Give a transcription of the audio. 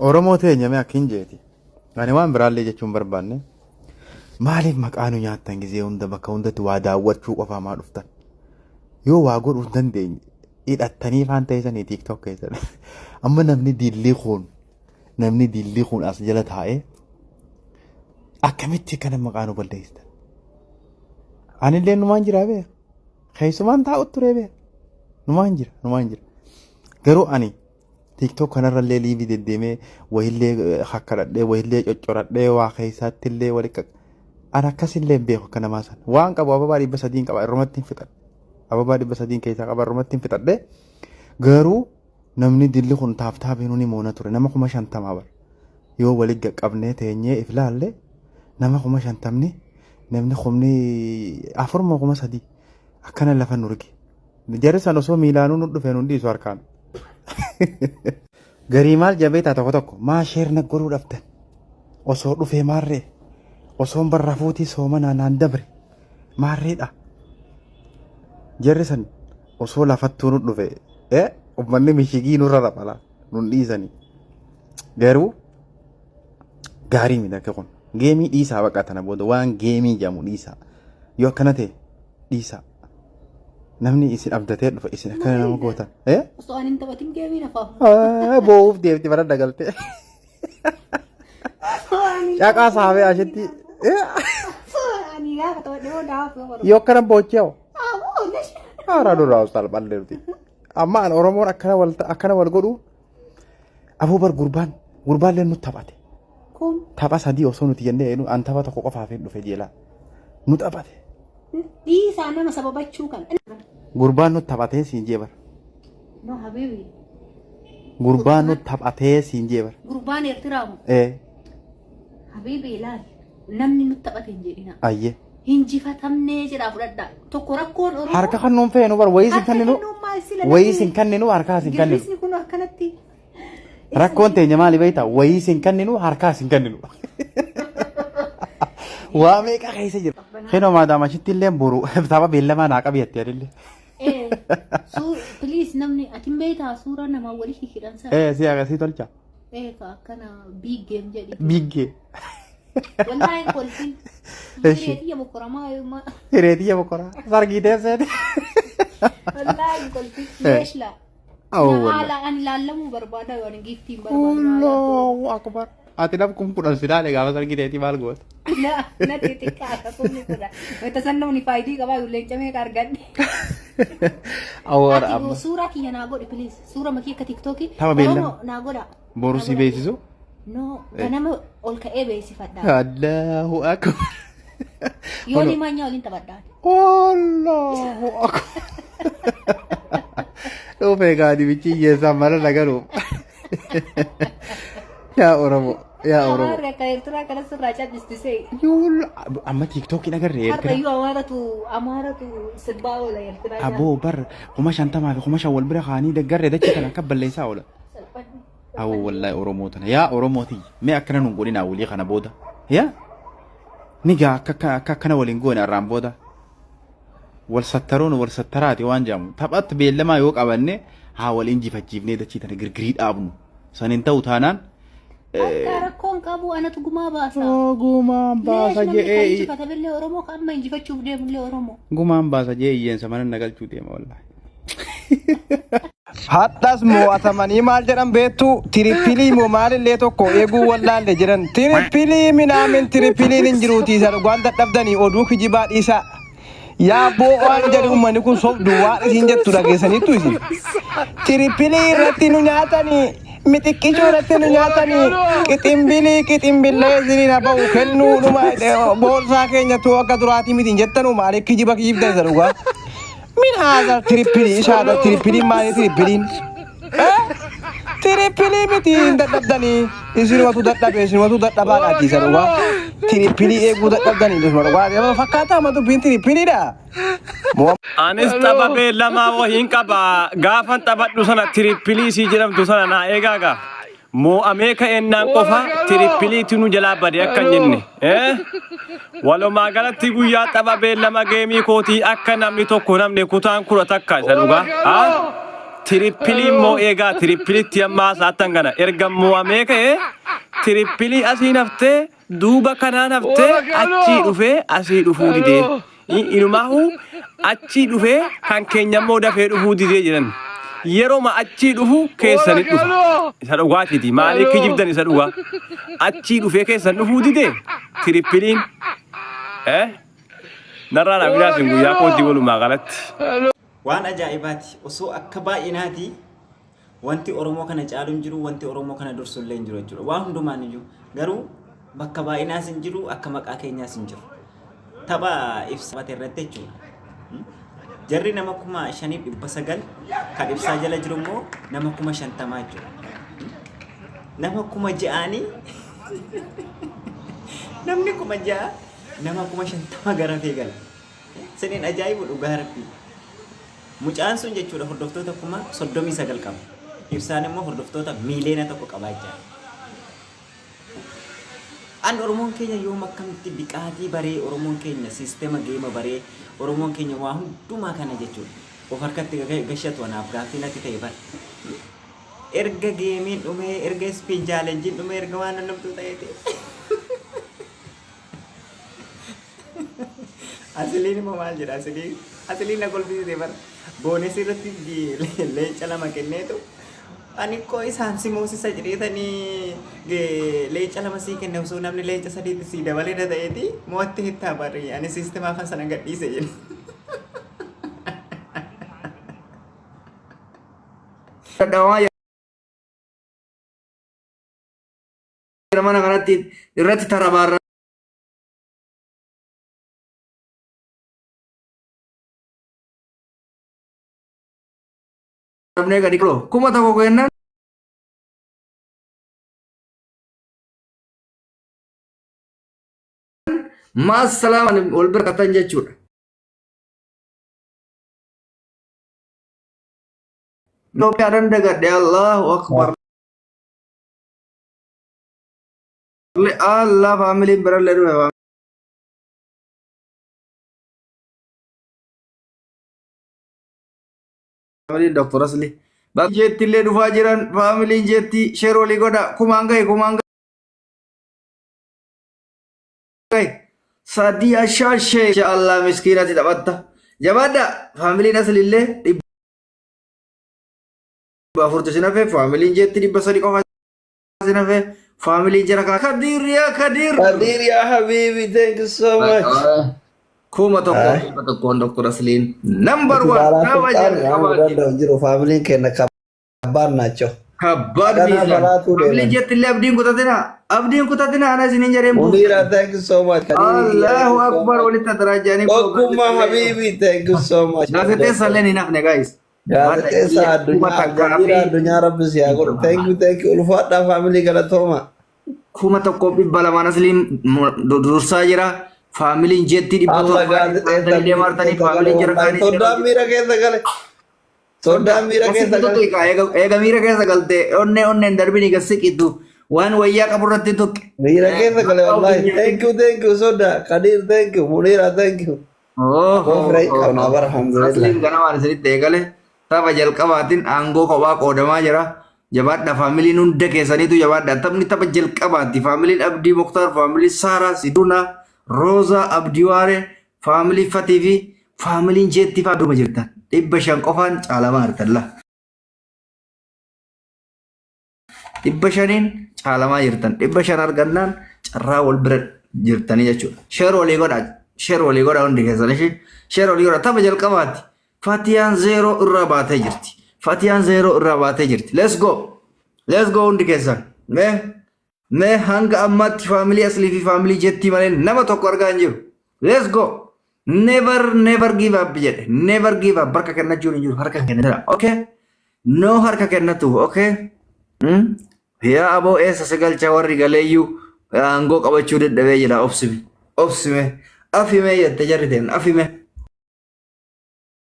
Oromoo teenya mee akkin jeeti. Ani waan biraallee jechuun barbaanne maaliif maqaa nu nyaattan gizee hunda bakka hundatti waa daawwachuu qofaa maa dhuftan? Yoo waa godhuu hin dandeenye hidhattanii faan teessanii TikTok keessan. Amma namni dillii kun namni dillii kun as jala taa'ee akkamitti kana maqaa nu balleessitan? Anillee numaan jira beeka. Keessumaan taa'u ture beeka. Numaan jira numaan jira. Garuu ani TikTok kanarrallee liivii deddeemee wayillee hakkadhadhee wayillee coccoradhee waa keessaattillee wali qaq. Ani akkasillee hin beeku akka namaa sana. Waan qabu ababaa 300 qaba irrumatti hin fixadhe. Ababaa 300 keessaa qaba irrumatti hin fixadhe. Garuu namni dilli kun taaf taafiinuu ni moona ture nama 50,000 bara. Yoo wali qaqqabnee teenyee if laalle nama 50,000 namni 4,000 moo 3,000 akkana lafa nu rige. Jarri san osoo miilaanuu nu dhufe nu dhiisu harkaan. Garii maal jabeetaa tokko tokko maa sheer na godhuu dhabdan osoo dhufee maarree osoon barrafuutii soomanaa naan dabre maarreedha. Jarri san osoo lafattuu nu dhufe uummanni mishigii nurra rafala nun dhiisanii. Garuu gaarii miti akka kun geemii dhiisaa baqa tana booda waan geemii jedhamu dhiisaa yoo akkana ta'e dhiisaa. Namni isin abdatee dhufa isin akkana nama gootan. Eh? Osoo ani hin taphatin geemiin hafaa. Ah, Boo'uuf deemti bara dagaltee. Caqaa saafee ashitti. Eh? Ani gaafa taphadhe hoo daawaf yoo godhu. Yoo akkana boochee hoo? Ah, woo, lesh. Haaraa duraa salphallee nuti. Amma an Oromoon akkana wal akkana wal godhu aboo bar gurbaan gurbaan leen nutti taphate. Kun Tapha sadii osoo nuti jennee an tapha tokko qofaaf hin dhufe jeelaa. Nu taphate. Dhiisaa nama sababachuu kana. Gurbaan nu taphatee siin jee bara. No habibi. Gurbaan nu taphatee siin jee bara. Gurbaan Eertiraa moo? Ee Habibi ilaali. Namni nu taphate hin jedhina. Ayyee. Hinjifatamnee jedhaa fudhadhaa. Tokko rakkoon Oromoo. Harka kan nuun feenu bara wayii sin Harka kenninu. kennuun maal sila Wayii namni- sin kenninu harkaa sin kenninu. Girrisni kun akkanatti. Rakkoon teenya maali beektaa? Wayii sin kenninu harkaa sin kenninu. Waa meeqa keessa jira. Kinoo maadaama achitti illee boru tapha beellamaa naa qabi jettee adillee. Eh, please namni ati hin beektaa suuraa namaa walii hidhan sana. Eh si agarsiis tolcha. Eh, ka akkana big game jedhi. Biggee. Wallahi hin kolfin. Eshi. Hireetiyya bokkoramaa ma. Hireetiyya bokkoraa. Sargii teessee. Wallahi hin kolfin. Eh. Leesh laa. Awwa. Haala ani laallamuu barbaada yoo ani giiftiin barbaadu. Allahu akbar. Ati nam 10,000 si laale gaafa sargii teetii maal goota? Na natti xiqqaata 10,000. Wayita san namni faayidii qabaa yoo leenca meeqa argadhe. Awwaara Ati amma. suuraa kiyya naa godhi please. Suura makii akka tiktookii. Tapha beellama. Oromoo naa godha. Boru si beeksisu. No ganama ol ka'ee beeksifadha. Allahu akbar. Yoo ni maanyaa waliin taphadha. Allahu akbar. Dhufee gaadibichi hiyyeessaan mana nagaluuf. Yaa Oromoo, yaa Oromoo. Amaarri akka Eertiraa kana sirraa callistisee. Yool amma tiiktookiin agarre Har'a Eertiraa. iyyuu Amaaratu Amaaratu sirbaa oola Eertiraa. Aboo bar 50,000 fi 5,000 wal bira kaanii daggarre dachee kana akka balleessaa oola. Salphadhu. Awoo wallahi Oromoo tana yaa Oromoo tiyya mee akkana nun godhinaa walii kana booda yaa ni gaa akka akka akka akkana waliin goone arraan booda wal sattaruun wal sattaraati waan jedhamu taphatti beellamaa yoo qabanne haa wal injifachiifnee dachii tana girgirii dhaabnu san hin ta'u taanaan Akka rakkoon qabu anatu gumaa baasa. Gumaan baasa Leesh namni kan je'ee injifatamillee Oromoo kan amma injifachuuf deemullee Oromoo. Gumaan baasa je'ee iyyeensa mana nagalchuu deema wallahi. Hadhas moo'atamanii maal jedhan beektu tirippilii moo maalillee tokko eeguu wallaalle jedhan tirippilii minaamin tirippiliin hin jiruutii isa dhugaan dadhabdanii oduu kijibaa dhiisaa. Yaa boo waan jedhu uummanni kun sobdu waan isin jettu dhageessaniittu isin. Tirippilii irratti nu nyaatanii mixiqqishuu irratti nu nyaatanii qiximbilii qiximbillee isiniin haa ba'u kennuu dhuma boorsaa keenya tuu akka duraatii miti hin jettanuu maaliif kijiba kijibdan isa dhugaa. Min haadha tirippilii isha haadha tirippilii maali tirippiliin? Tirippilii miti hin dadhabdanii isinumatu dadhabe isinumatu dadhabaadha ati isa dhugaa. Tirippilii eeguu dadhabdanii isuma dhugaa nama fakkaata amma dubbiin tirippiliidha. Moo Anis tapha beellamaa wahiin qaba. Gaafan taphadhu sana tirippilii isii jedhamtu sana naa eegaagaa. Moo'amee ka'ennaan qofa tirippiliitu nu jalaa bade akka hin jenne. Eh? Walumaa galatti guyyaa tapha beellama geemii kootii akka namni tokko namni kutaan 11 isa dhugaa. Ah? Tirippilii immoo eegaa tirippilitti amma haasa'attan kana erga mo'amee ka'ee tirippilii asiin haftee duuba kanaan haftee achii dhufee asii dhufuu didee. Inumaahu achii dhufee kan keenya immoo dafee dhufuu didee jedhan. Yeroma achii dhufu keessanit dhufa. Isa dhugaatiiti. Maaliif kijibdan isa dhugaa? Achii dhufee keessan dhufuu didee tirippiliin. Eh? Narraa naa fidaa isin guyyaa kootii walumaa galatti. Waan ajaa'ibaati. Osoo akka baay'inaati wanti Oromoo kana caalu hin jiru, wanti Oromoo kana dursu illee hin jiru jechuudha. Waan hundumaan iyyuu. Garuu bakka baay'inaas hin jiru, akka maqaa keenyaas hin jiru. Tapha ibsa taphate irratti jechuudha. Jarri nama 5900 kan ibsaa jala jiru immoo nama 50,000 jechuudha. Nama 6,000nii namni 6,000 nama 50,000 garafee gala. Sinin ajaa'ibu dhugaa rabbii. Mucaan sun jechuudha hordoftoota 39,000 qaba. Ibsaan immoo hordoftoota 1 miiliyoona qaba jechaadha. An Oromoon keenya yoom akkamitti biqaatii baree Oromoon keenya siistema geema baree Oromoon keenya waa hundumaa kana jechuudha. Of harkatti gashatu anaaf gaaffii natti ta'e bara. Erga geemiin dhumee erga spin challengeiin dhumee erga waan hundumtuu ta'eeti. Asiliin immoo maal jedha asiliin asiliin na kolfisite bara. Bonusii irratti leenca lama kenneetu ani koo isaan si moosisa jedheetanii leenca lama sii kenne osoo namni leenca sadiitti sii dabalee na ta'eeti mo'atti hittaa barri ani siistemaa kan sana gadhiise jedhe. Dhawaa jira mana kanatti irratti tarabaarra. Namni gadi 1000 kennan maassalaaman wal bira qatan jechuudha. Itoophiyaadhaan dagadhe Allahu Akbar. Allah faamiliin birallee dhufe faamiliin Dr. Asli. Bakka jeetti illee dhufaa jiran faamiliin jeetti share walii godha kumaan gahe kumaan gahe. Sadii ashaashee insha Allah miskiinati taphatta. Jabaadha faamiliin Asli illee 400 sin hafe faamiliin jeetti 300 qofa sin hafe faamiliin jara kana Kadir yaa Kadir. Kadir ya habibi, thank you so much. 1100 Ay. 100n Dr. Asliin number one Baalaa nama sulxaan nama jalqabaati. danda'u jiru faamiliin keenya kabbaan nacho. Kabbaad Kanaa miizaan. balaatuu Faamiliin deeman. jetti illee abdiin kutatina. Abdiin kutatina ana isiniin jedheen Munira, buuftan. thank you so much. Kadir, thank Allahu you so Akbar much. walitti adaraajaanii Tokkummaa habibi, thank you so much. Gaazexeessa illee hin hafne guys. Gaazexeessaa Kuma addunyaa takkaa Aljazeera fi addunyaa rabbi si haa godhu. Thank you, thank you. Ulfaadhaa faamilii galatooma. 1200 asliin dursaa jira. Faamiliin jeetti dhibba Allah torbaa gaazexeessaa deemaa jirtanii keessa gale faamiliin jara wallahi. kaanii Soddaan miira keessa gale. Soddaan miira keessa gale. Eega miira keessa galte onnee onneen darbini gasiqitu waan wayyaa qabu irratti tuqqe. Miira keessa gale wallahi. Thank you, thank you Sodda. Kadir, thank you. Munira, thank you. Aboo fira hin qabna bara alhamdulillah. Asliin ganamaan isinitti eegale tapha jalqabaatiin aangoo kophaa qoodamaa jira. Jabaadha faamiliin hunda keessaniitu jabaadha. Taphni tapha jalqabaati. Faamiliin Abdii Muktaar, faamiliin Saaraa, Siduna, Roozaa, Abdii Waaree, faamilii Fatii fi faamiliin Jeettii fa'aa dhuma jirtan. 500 qofaan caalamaa jirtan la. 500n caalamaa jirtan. 500 argannaan carraa wal bira jirtanii jechuudha. Share walii godhaa. Share walii godhaa hundi keessan ishee. Share walii godhaa. Tapha jalqabaati. Fatiyaan zeeroo irraa baatee jirti. Fatiyaan zeeroo irraa baatee jirti. Let's go. Let's go hundi keessan. Mee mee hanga ammaatti faamilii aslii fi faamilii jettii malee nama tokko argaa hin jiru. Let's go. Never never give up jedhe. Never give up. Harka kennachuun hin jiru. Harka kennatira. Okay. No harka kennatu. Okay. Yaa aboo eessa si galcha warri galeeyyuu aangoo qabachuu dadhabee jira. Obsime. Obsime. Afime jette jarri teen. Afime.